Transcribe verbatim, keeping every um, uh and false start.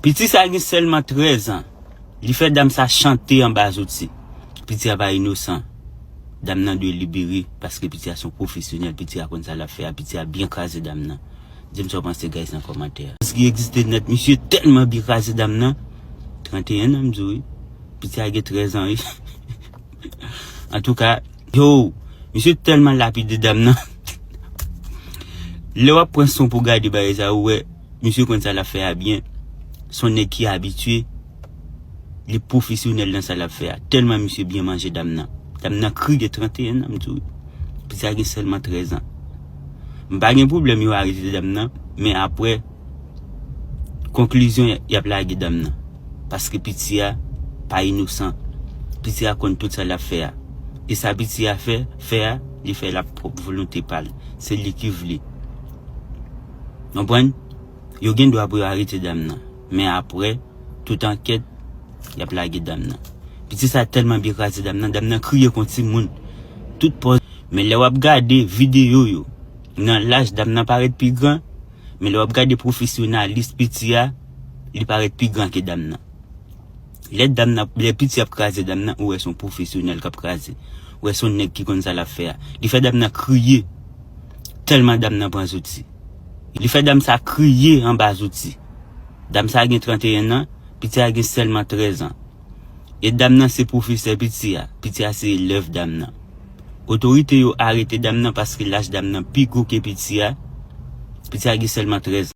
Piti sa gen sèlman trèz an. Li fè dam sa chante anba zouti. Piti a pa inosan. Dam nan dwe libere paske piti a se yon pwofesyonèl, piti a konn sa l ap fè a, piti a byen kraze dam nan. Di m sa w panse, guys, nan kòmantè a. Ki egziste nèt, misye tèlman byen kraze dam nan. Trannteyen an, m di w, wi. Piti a gen trèz an, wi. Antouka, yo, misye tèlman lapide dam nan. Lè w ap pran son pou gade bagay sa, ou wè, misye konn sa l ap fè a byen. Se yon nèg ki abitye, li pwofesyonèl nan sa l ap fè a. Tèlman misye byen manje dam nan. Dam nan kriye, trannteyen an, m di w. Piti a gen sèlman trèz an. M pa gen pwoblèm yo arete dam nan, men apre, konklizyon y ap lage dam nan. Paske piti a pa inosan. Piti a konn tout sa l ap fè a. E sa piti a fè, fè a, li fè l ap pwòp volonte pa l. Se li ki vle. Konprann? Yo gen dwa pou yo arete dam nan. Men apre, tout ankèt, y ap lage dam nan. Piti sa tèlman byen kraze dam nan, dam nan kriye kon timoun. Tout pòz. Men lè w ap gade videyo yo, nan laj dam nan parèt pi gran, men lè w ap gade pwofesyonalis piti a, li parèt pi gran ke dam nan. Lè dam nan, lè piti ap kraze dam nan, ou wè se yon pwofesyonèl k ap kraze. Ou wè se yon nèg ki konn sa l ap fè a. Li fè dam nan kriye. Tèlman dam nan pran zouti. Li fè dam sa kriye anba zouti. Dam sa gen trannteyen an, piti a gen sèlman trèz an. E dam nan se pwofesè piti a. Piti a se elèv dam nan. Otorite yo arete dam nan paske laj dam nan pi gwo ke piti a. Piti a gen sèlman trèz